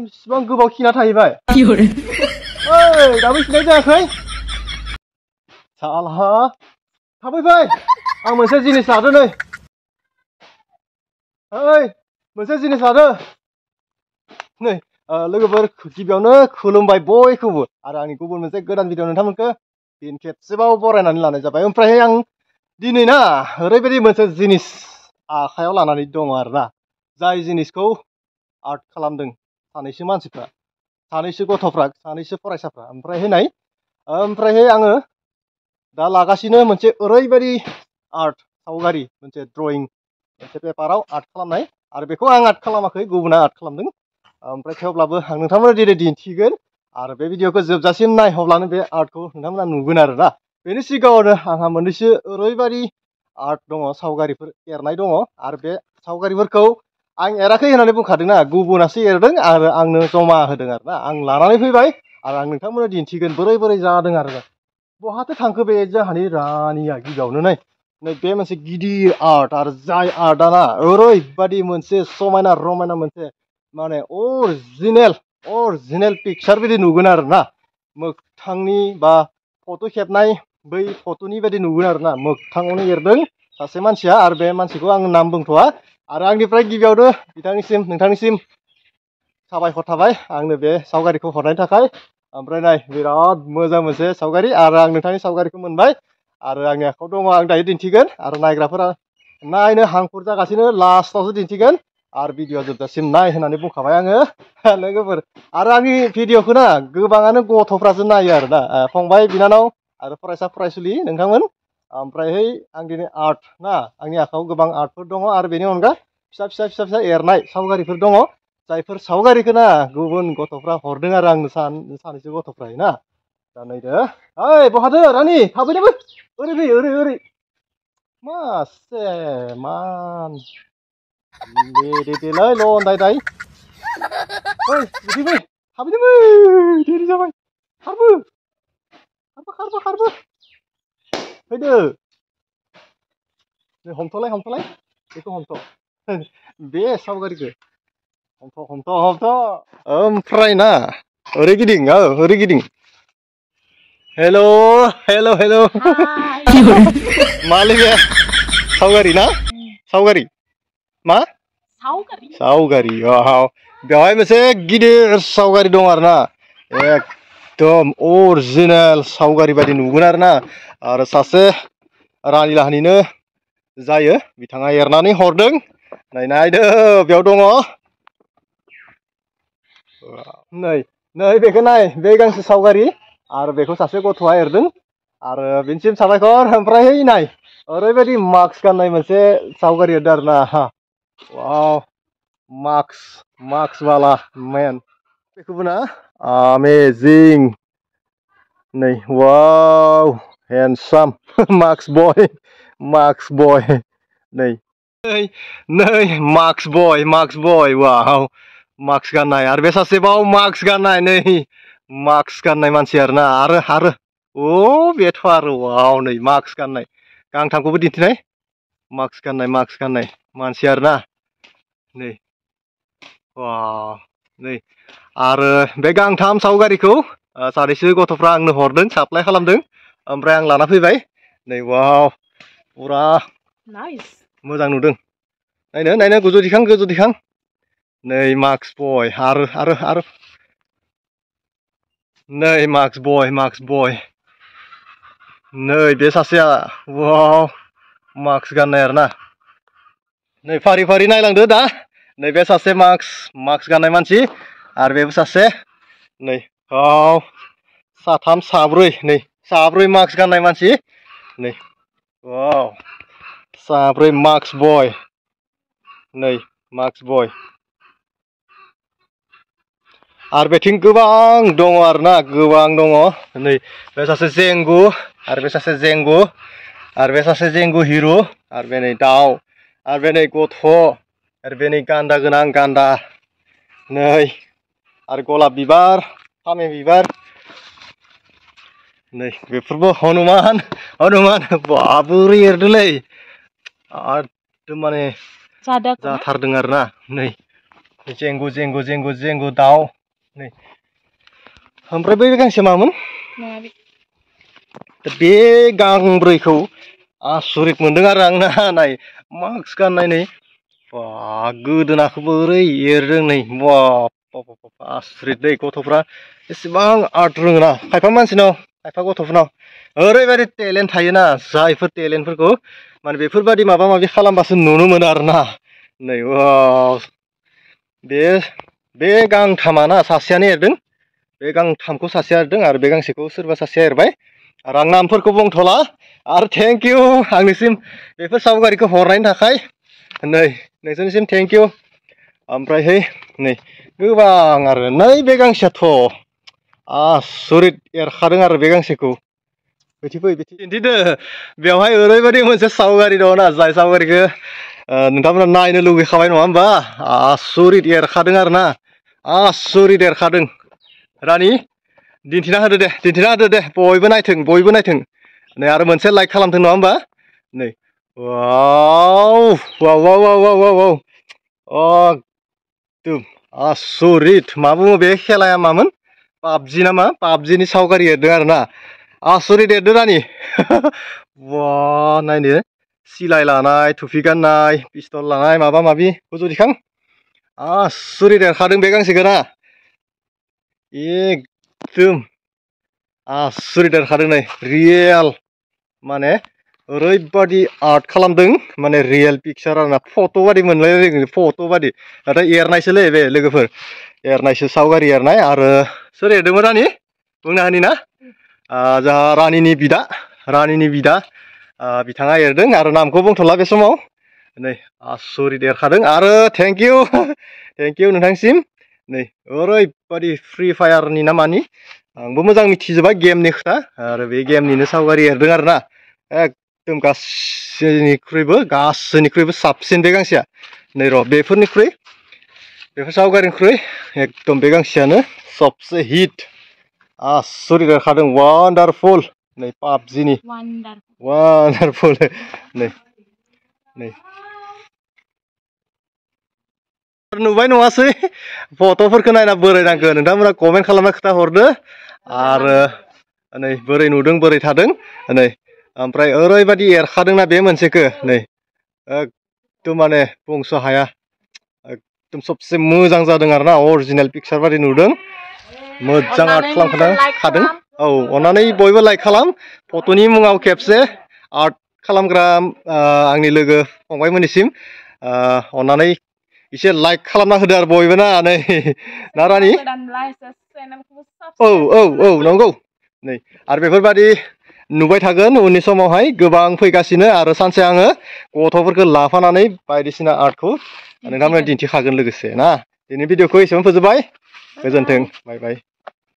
बेसेबां गोबाव खिना थाहैबाय ओइ दाबो खिनाय जायाखै साला थाबै फै आं मोनसे जिनिस लादो नै ओइ मोनसे जिनिस लादो नै लोगोफोर गिबियावनो खुलुमबाय बयखौबो आरो आंनि गुबुन मोनसे गोदान भिडिअ नोंथांमोनखौ फिन खेबसेबाव बरायनानै लानाय जाबाय ओमफ्राय आं दिनै ना ओरैबायदि मोनसे जिनिस आखायाव लानानै दङ आरोना जाय जिनिसखौ आर्ट खालामदों सानैसो मानसिफ्रा सानैसो गथ'फ्रा सानैसो फरायसाफ्रा ओमफ्रायहाय आङो दा लागासिनो मोनसे ओरैबायदि आर्ट सावगारि मोनसे ड्रयिं मोनसे पेपाराव आर्ट खालामनाय आरो बेखौ आं आर्ट खालामाखै गुबुना आर्ट खालामदों ओमफ्राय थेवब्लाबो आं नोंथांमोननो दिनै दिन्थिगोन आरो बे भिडिअखौ जोबजासिम नायहरब्लानो बे आर्टखौ नोंथांमोना नुगोन आरोना बेनि सिगाङावनो आंहा मोननैसो ओरैबायदि आर्ट दङ सावगारिफोर एरनाय दङ आरो बे सावगारिफोरखौ आं एराखै होननानै बुंखादोंना गुबुनासो एरदों आरो आंनो जमा होदों आरोना आं लानानै फैबाय आरो आं नोंथांमोननो दिन्थिगोन बोरै बोरै जादों आरो बहाथो थांखो बे जोंहानि रानिया गिबियावनो नै बे मोनसे गिदिर आर्ट आरो जाय आर्टआ ना ओरैबायदि मोनसे समायना रमायना मोनसे माने अरिजिनेल पिक्सार बायदि नुगोन आरोना मोगथांनि बा फट' खेबनाय बै फट'नि बायदि नुगोन आरोना मोगथाङावनो एरदों सासे मानसिया आरो बे मानसिखौ आं नाम बुंथ'वा आरो आंनिफ्राय गिबियावनो नोंथांनिसिम साबायखर थाबाय आंनो बे सावगारिखौ हरनायनि थाखाय ओमफ्राय नाय बिराद मोजां मोनसे सावगारि आरो आं नोंथांनि सावगारिखौ मोनबाय आरो आंनि आखायाव दङ आं दायो दिन्थिगोन आरो नायग्राफोरा नायनो हांखुर जागासिनो लास्टावसो दिन्थिगोन आरो भिडिअआ जोबजासिम नाय होननानै बुंखाबाय आङो लोगोफोर आरो आंनि भिडिअखौ ना गोबाङानो गथ'फ्रासो नायो आरोना फंबाय बिनानाव आरो फरायसा फरायसुलि नोंथांमोन ओमफ्रायहाय आं दिनै आर्ट ना आंनि आखायाव गोबां आर्टफोर दङ आरो बेनि अनगा फिसा एरनाय सावगारिफोर दङ जायफोर सावगारिखौ ना गुबुन गथ'फ्रा हरदों आरो आंनो सानैसो गथ'फ्रा ना दा नायदो ओइ बहाथो रानि थाबैनो ओरै फै ओरै मासे मान देलै लन्दाय ओइ बिदि फै थाबैनो फै देरि जाबाय खारबो फैदो नै हमथ'लाय बेखौ हमथ' बे सावगारिखौ हमथ' ओमफ्राय ना ओरै गिदिं हेल' मालै बे सावगारि ना सावगारि मा सावगारि बेवहाय मोनसे गिदिर सावगारि दं आरोना एकदम अरिजिनेल सावगारि बायदि नुगोन आरोना आरो सासे रानिलाहानिनो जायो बिथाङा एरनानै हरदों नायदो बेयाव दङ नै बेखौ नाय बे गांसे सावगारि आरो बेखौ सासे गथ'आ एरदों आरो बेनिसिम साबायखर ओमफ्राय नाय ओरैबायदि मास्क गाननाय मोनसे सावगारि एरदों आरोना वाव मास्क वाला मेन बेखौबो ना आमेजिं नै वाव हेन्डसाम मास्क बय नै मास्क बय वाव मास्क गाननाय आरो बे सासेबाव मास्क गाननाय नै मास्क गाननाय मानसि आरोना आरो बेथ' आरो वाव नै मास्क गाननाय गांथामखौबो दिन्थिनाय मास्क गाननाय मानसि आरोना नै वाव नै आरो बे गांथाम सावगारिखौ सानैसो गथ'फ्रा आंनो हरदों साप्लाय खालामदों ओमफ्राय आं लाना फैबाय नै वाव पुरा मोजां नुदों नायनो गोजौ दिखां नै मास्क बय आरो नै मास्क बय नै बे सासेया वाव मास्क गाननाय आरोना नै फारि नायलांदो दा नैबे सासे मास्क गाननाय मानसि आरो बेबो सासे नै साथाम साब्रै मास्क गाननाय मानसि नै वाव साब्रै मास्क बय आरो बेथिं गोबां दङ आरोना नै बे सासे जेंगु आरो बे सासे जेंगु हिरु आरो बे नै दाउ आरो बे नै गथ' आरो बे नै गान्दा गोनां गान्दा नै आरो गलाप बिबार फामे बिबार नै बेफोरबो हनुमान बोरै एरदोलै एकदम माने जाथारदों आरोना नै जेंगु जेंगु जेंगु जेंगु दाउ नै ओमफ्राय बै गांसे मामोन बे गांब्रैखौ आसरित मोनदों आरो आं नाय मास्क गाननाय नै बा गोदोनाखौबो ओरै एरदों नै बाब आसरित दै गथ'फ्रा एसेबां आर्ट रोङोना खायफा मानसिनाव खायफा गथ'फोरनाव ओरैबायदि टेलेन्ट थायोना जायफोर टेलेन्टफोरखौ माने बेफोरबायदि माबा माबि खालामबासो नुनो मोनो आरोना नै बे गांथामाना सासेयानो एरदों बे गांथामखौ सासेया एरदों आरो बे गांसेखौ सोरबा सासेया एरबाय आरो आं नामफोरखौ बुंथ'ला आरो थेंक इउ आंनिसिम बेफोर सावगारिखौ हरनायनि थाखाय नै नोंसोरनिसिम थेंक इउ ओमफ्रायहाय नै गोबां आरो नै बे गांसेयाथ' आसरित एरखादों आरो बे गांसेखौ फै दिन्थिदो बेवहाय ओरैबायदि मोनसे सावगारि दङना जाय सावगारिखौ नोंथांमोना नायनो लुगैखाबाय नङा होमबा आसरित एरखादों आरोना आसरित एरखादों रानि दिन्थिना होदो दे बयबो नायथों नै आरो मोनसे लाइक खालामथों नङा होमबा नै वाव एकदम आसरित मा बुङो बे खेलाया मामोन पाबजि नामा पाबजिनि सावगारि एरदों आरोना आसरित एरदों रानि वा नायनो सिलाय लानाय थुफि गाननाय पिस्तल लानाय माबा माबि गोजौ दिखां आसरित एरखादों बे गांसेखौ ना एकदम आसरित एरखादों नै रियेल माने ओरैबादि आर्ट खालामदों माने रियेल पिक्सार आरोना फट' बादि मोनलायलायदों फट' बादि नाथाय एरनायसोलै बे लोगोफोर एरनायसो सावगारि एरनाय आरो सोर एरदोंमोन रानि बुंना होनि ना जोंहा रानिनि बिदा बिथाङा एरदों आरो नामखौ बुंथ'ला बे समाव नै आसरित एरखादों आरो थेंक इउ नोंथांसिम नै ओरैबादि फ्रि फायारनि ना मानि आंबो मोजां मिथिजोबा गेमनि खोथा आरो बे गेमनिनो सावगारि एरदों आरोना एकदम गासैनिख्रुइबो साबसिन बे गांसेया नै र' बेफोर सावगारिनिख्रुइ एकदम बे गांसेयानो सबसे हिट आसरित एरखादों वान्डारफुल नै पाबजिनि वान्डारफुल नै नुबाय नङासै फट'फोरखौ नायना बोरै नांगो नोंथांमोना कमेन्ट खालामना खोथा हरदो आरो नै बोरै नुदों बोरै थादों नै ओमफ्राय ओरैबायदि एरखादोंना बे मोनसेखौ नै एकदम माने बुंस' हाया एकदम सबसे मोजां जादों आरोना अरिजिनेल पिक्सार बादि नुदों मोजां आर्ट खालामखादों औ अन्नानै बयबो लाइक खालाम फट'नि मुङाव खेबसे आर्ट खालामग्रा आंनि लोगो फंबायमोननिसिम अन्नानै एसे लाइक खालामना होदो आरो बयबो ना नै ना रानि औ नंगौ नै आरो बेफोरबादि नुबाय थागोन उननि समावहाय गोबां फैगासिनो आरो सानसे आङो गथ'फोरखौ लाफानानै बायदिसिना आर्टखौ नोंथांमोना दिन्थिखागोन लोगोसे ना दिनै भिडिअखौ एसेबां फोजोबबाय गोजोन्थों बाय